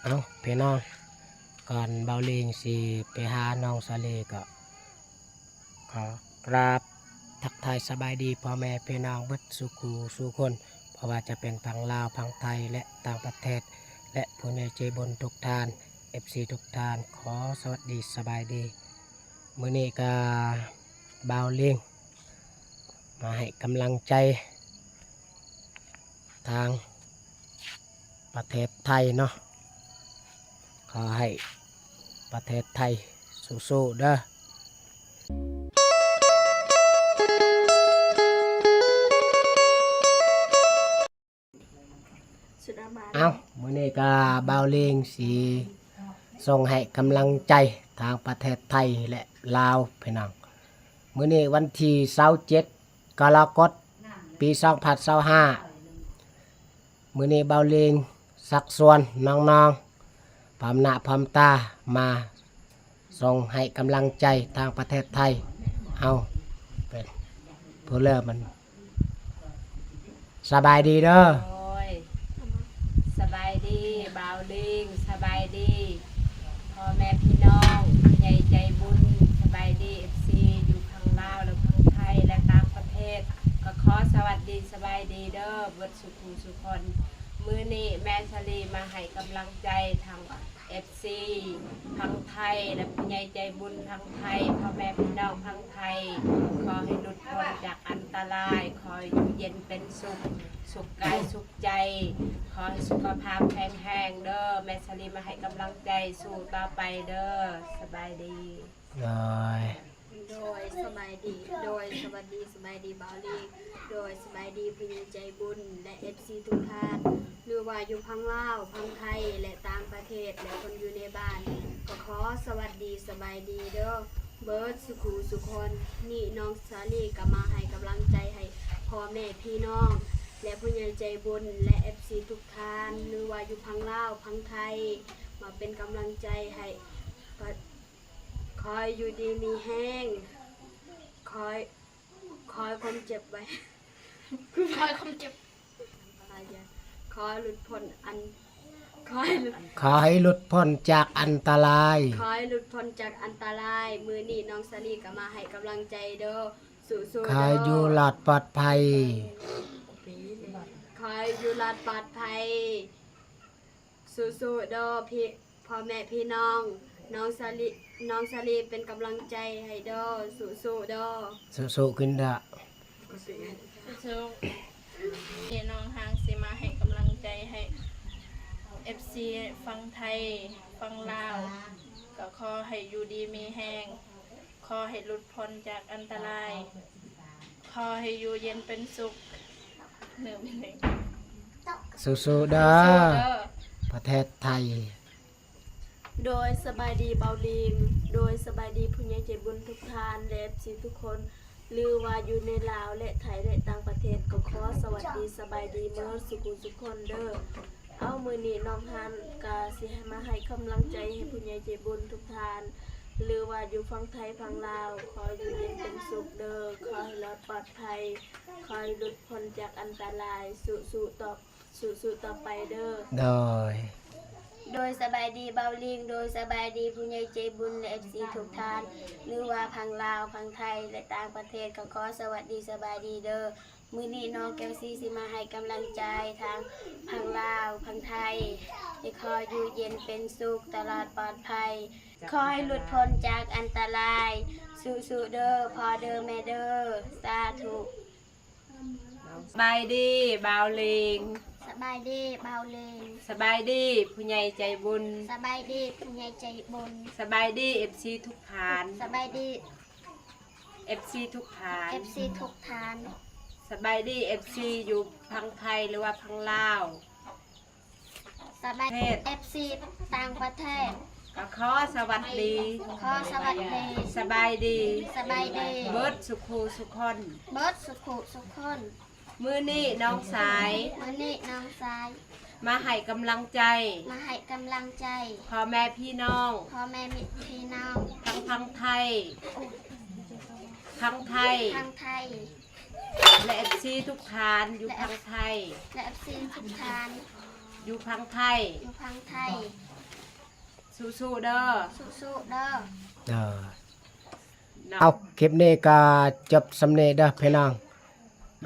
ເອົາ ພີ່ນ້ອງ, ກ່ອນບ່າວລິງຊິໄປຫານ້ອງສາລີ ກໍຂໍກາບທັກທາຍສະບາຍດີພໍ່ແມ່ພີ່ນ້ອງເບິດສູ່ຄູ່ສູ່ຄົນ, ບໍ່ວ່າຈະເປັນຝັ່ງລາວ, ຝັ່ງໄທ ແລະ ຕ່າງປະເທດ ແລະ ຜູ້ໃຫຍ່ໃຈບຸນທຸກທ່ານ, ເອັຟຊີ ທຸກທ່ານ, ຂໍສະຫວັດດີສະບາຍດີ. ມື້ນີ້ກະບ່າວລິງມາໃຫ້ກຳລັງໃຈທາງປະເທດໄທເນາະ, ຂໍໃຫ້ປະເທດໄທສູ້ໆເດີ. ເອົາ ມື້ນີ້ກະບ່າວລິງຊິສົ່ງໃຫ້ກຳລັງໃຈທາງປະເທດໄທ ແລະ ລາວ ພີ່ນ້ອງ. ມື້ນີ້ວັນທີຊາວເຈັດ ກໍລະກົດ ປີສອງພັນຊາວຫ້າ, ມື້ນີ້ບ່າວລິງຊັກຊວນນ້ອງໆ ພ້ອມໜ້າພ້ອມຕາມາ ສົ່ງໃຫ້ກຳລັງໃຈທາງປະເທດໄທ. ເອົາ ເປັນຜູ້ເລີ່ມມັນ. ສະບາຍດີເດີ. ໂດຍ ສະບາຍດີບ່າວລິງ, ສະບາຍດີພໍ່ແມ່ພີ່ນ້ອງ, ຜູ້ໃຫຍ່ໃຈບຸນ, ສະບາຍດີ ເອັຟຊີ ຢູ່ຝັ່ງລາວ ແລະ ຝັ່ງໄທ ແລະ ຕ່າງປະເທດ, ກໍຂໍສະຫວັດດີສະບາຍດີເດີ ເບິດສູ່ຄູ່ສູ່ຄົນ. ມື້ນີ້ແມ່ສາລີມາໃຫ້ກຳລັງໃຈທາງ ເອັຟຊີ ຝັ່ງໄທ ແລະ ຜູ້ໃຫຍ່ໃຈບຸນຝັ່ງໄທ, ພໍ່ແມ່ພີ່ນ້ອງຝັ່ງໄທ, ຂໍໃຫ້ຫຼຸດພົ້ນຈາກອັນຕະລາຍ, ຂໍໃຫ້ຢູ່ເຢັນເປັນສຸກ, ສຸກກາຍສຸກໃຈ, ຂໍໃຫ້ສຸຂະພາບແຂງແຮງເດີ. ແມ່ສາລີມາໃຫ້ກຳລັງໃຈ, ສູ້ຕໍ່ໄປເດີ. ສະບາຍດີ. ໂດຍ ໂດຍ ສະບາຍດີ. ໂດຍ ສະຫວັດດີ ສະບາຍດີບ່າວລິງ. ໂດຍ ສະບາຍດີຜູ້ໃຫຍ່ໃຈບຸນ ແລະ ເອັຟຊີ ທຸກທ່ານ ຫຼືວ່າຢູ່ຝັ່ງລາວ, ຝັ່ງໄທ ແລະ ຕ່າງປະເທດ ແລະ ຄົນຢູ່ໃນບ້ານ ກໍຂໍສະຫວັດດີ ສະບາຍດີເດີ ເບິດສູ່ຄູ່ສູ່ຄົນ. ນີ້ນ້ອງສາລີກໍມາໃຫ້ກຳລັງໃຈໃຫ້ພໍ່ແມ່ພີ່ນ້ອງ ແລະ ຜູ້ໃຫຍ່ໃຈບຸນ ແລະ ເອັຟຊີ ທຸກທ່ານ ຫຼືວ່າຢູ່ຝັ່ງລາວ, ຝັ່ງໄທ ມາເປັນກຳລັງໃຈໃຫ້ ຂໍໃຫ້ຢູ່ດີມີແຮງ, ຂໍ ຂໍໃຫ້ຄວາມເຈັບໄວ້ ຂໍໃຫ້ຄວາມເຈັບ ຂໍໃຫ້ຫຼຸດພົ້ນອັນ ຂໍໃຫ້ຫຼຸດ ຂໍໃຫ້ຫຼຸດພົ້ນຈາກອັນຕະລາຍ ຂໍໃຫ້ຫຼຸດພົ້ນຈາກອັນຕະລາຍ. ມື້ນີ້ນ້ອງສາລີກໍມາໃຫ້ກຳລັງໃຈເດີ ສູ້ໆເດີ ຂໍໃຫ້ຢູ່ລອດປອດໄພ ຂໍໃຫ້ຢູ່ລອດປອດໄພ. ສູ້ໆເດີ ພີ່ ພໍ່ແມ່ພີ່ນ້ອງ, ນ້ອງສາລີ ນ້ອງສາລີເປັນກຳລັງໃຈໃຫ້ເດີ ສູ້ໆເດີ ສູ້ໆຂຶ້ນເດີ ສູ້ໆ. ນີ້ນ້ອງຮາງຊິມາໃຫ້ກຳລັງໃຈໃຫ້ ເອັຟຊີ ຝັ່ງໄທ ຝັ່ງລາວ ກໍຂໍໃຫ້ຢູ່ດີມີແຮງ. ຂໍໃຫ້ຫຼຸດພົ້ນຈາກອັນຕະລາຍ, ຂໍໃຫ້ຢູ່ເຢັນເປັນສຸກ. ສູ້ໆເດີ ສູ້ໆເດີ ປະເທດໄທ. ໂດຍ ສະບາຍດີບ່າວລິງ, ໂດຍ ສະບາຍດີຜູ້ໃຫຍ່ໃຈບຸນທຸກທ່ານ ແລະ ເອັຟຊີ ທຸກຄົນ ຫຼືວ່າຢູ່ໃນລາວ ແລະ ໄທ ແລະ ຕ່າງປະເທດ ກໍຂໍສະຫວັດດີ ສະບາຍດີເໝິດສູ່ຄູ່ສູ່ຄົນເດີ. ເອົາ ມື້ນີ້ນ້ອງຮາງກະຊິມາໃຫ້ກຳລັງໃຈໃຫ້ຜູ້ໃຫຍ່ໃຈບຸນທຸກທ່ານ ຫຼືວ່າຢູ່ຝັ່ງໄທຝັ່ງລາວ, ຂໍຢູ່ເຢັນເປັນສຸກເດີ, ຂໍໃຫ້ລອດປອດໄພ, ຂໍໃຫ້ຫຼຸດພົ້ນຈາກອັນຕະລາຍ, ສູ້ໆຕໍ່ ສູ້ໆຕໍ່ໄປເດີ. ໂດຍ ໂດຍ ສະບາຍດີບ່າວລິງ, ໂດຍ ສະບາຍດີຜູ້ໃຫຍ່ໃຈບຸນ ແລະ ເອັຟຊີ ທຸກທ່ານ ຫຼືວ່າຝັ່ງລາວ, ຝັ່ງໄທ ແລະ ຕ່າງປະເທດ ກໍຂໍສະຫວັດດີ ສະບາຍດີເດີ. ມື້ນີ້ນ້ອງແກ້ວຊີຊິມາໃຫ້ກຳລັງໃຈທາງຝັ່ງລາວ, ຝັ່ງໄທ ໃຫ້ຂໍຢູ່ເຢັນເປັນສຸກ, ຕະຫຼອດປອດໄພ, ຂໍໃຫ້ຫຼຸດພົ້ນຈາກອັນຕະລາຍ. ສູ້ໆເດີ ພໍ່ເດີ ແມ່ເດີ. ສາທຸ. ສະບາຍດີບ່າວລິງ. ສະບາຍດີບ່າວລິງ. ສະບາຍດີຜູ້ໃຫຍ່ໃຈບຸນ. ສະບາຍດີຜູ້ໃຫຍ່ໃຈບຸນ. ສະບາຍດີເອັຟຊີທຸກທ່ານ. ສະບາຍດີ ເອັຟຊີທຸກທ່ານ. ເອັຟຊີທຸກທ່ານ. ສະບາຍດີເອັຟຊີຢູ່ຝັ່ງໄທ ຫຼືວ່າຝັ່ງລາວ. ສະບາຍ ເອັຟຊີ ຕ່າງປະເທດ ກໍຂໍສະຫວັດດີ ຂໍສະຫວັດດີ ສະບາຍດີ ສະບາຍດີ ເບິດສຸຂູສຸຄົນ ເບິດສຸຂູສຸຄົນ. ມື້ນີ້ນ້ອງຊາຍ ມື້ນີ້ນ້ອງຊາຍ ມາໃຫ້ກຳລັງໃຈ ມາໃຫ້ກຳລັງໃຈ ພໍ່ແມ່ພີ່ນ້ອງ ພໍ່ແມ່ພີ່ນ້ອງ ທັງຝັ່ງໄທ ຝັ່ງໄທ ຝັ່ງໄທ ແລະ ເອັຟຊີທຸກທ່ານຢູ່ຝັ່ງໄທ ແລະ ເອັຟຊີທຸກທ່ານ ຢູ່ຝັ່ງໄທ ຢູ່ຝັ່ງໄທ. ສູ້ໆເດີ ສູ້ໆເດີ ເດີ ເນາະ ເອົາ ຄລິບນີ້ກໍຈົບສ່ຳນີ້ເດີພີ່ນ້ອງ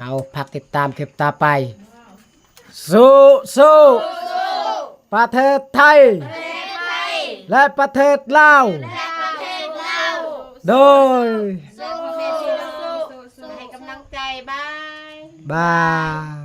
ເອົາ ຝາກຕິດຕາມຄລິບຕໍ່ໄປ ສູ້ໆ ປະເທດໄທ ປະເທດໄທ ແລະ ປະເທດລາວ ແລະ ປະເທດລາວ ໂດຍ ສູ້ໆ ໃຫ້ກຳລັງໃຈ ບາຍ ບາຍ.